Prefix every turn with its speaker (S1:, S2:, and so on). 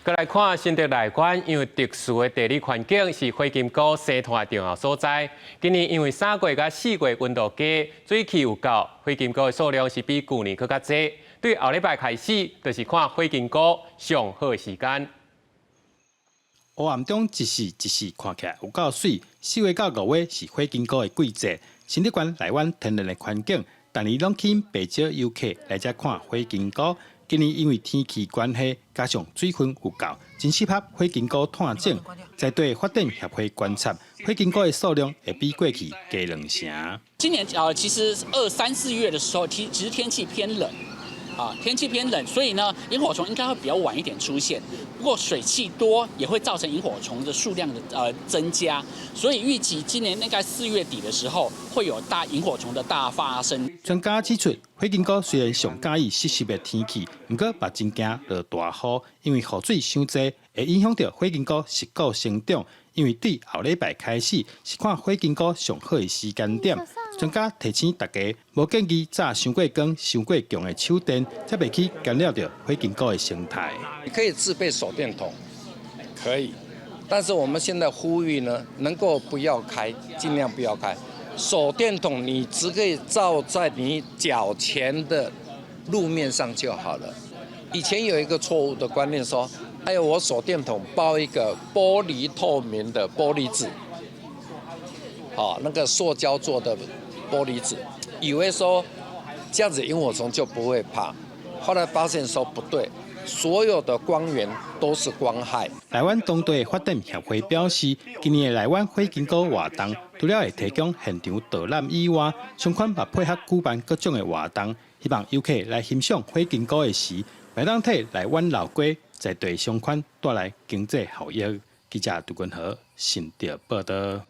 S1: 閣來看新竹內灣，因為特殊的地理環境是火金姑生態的重要所在。今年因為3月佮4月溫度低，水汽有夠，火金姑的數量是比舊年閣較濟。對後禮拜開始，就是看火金姑上好的時間。
S2: 黑暗中一絲一絲看起來有夠媠。4月到5月是火金姑的季節。新竹縣內灣天然的環境，逐年攏吸引袂少遊客來遮看火金姑。今年因為天氣關係，加上水分有夠，真適合火金姑湠種。在地發展協會觀察，火金姑的數量會比過去加兩成。
S3: 今年啊，其實二三四月的時候，其實天氣偏冷，啊，天氣偏冷，所以呢，螢火蟲應該會比較晚一點出現。不過水汽多也會造成螢火蟲的數量的增加，所以預計今年應該4月底的時候會有大螢火蟲的大發生。
S2: 專家指出，火金姑雖然上佮意濕濕的天氣，毋過嘛真驚落大雨，因為雨水傷濟會影響著火金姑食果成長。因為對後禮拜開始是看火金姑上好的時間點，專家提醒大家，無建議照傷過光、傷過強的手電，才袂去干擾著火金姑的生態。
S4: 你可以自備手電筒，可以，但是我們現在呼籲呢，能夠不要開，盡量不要開。手電筒你只可以照在你腳前的路面上就好了。以前有一個錯誤的觀念說，哎呦，我手電筒包一個玻璃透明的玻璃紙，好，那個塑膠做的玻璃紙，以為說這樣子螢火蟲就不會怕，後來發現說不對，所有的光源都是光害。
S2: 內灣當地發展協會表示，今年的內灣火金姑活動，除了會提供現場導覽以外，相關嘛配合舉辦各種的活動，希望遊客來欣賞火金姑的時，會當替內灣老街在地商圈帶來經濟效益。記者杜君和新竹報導。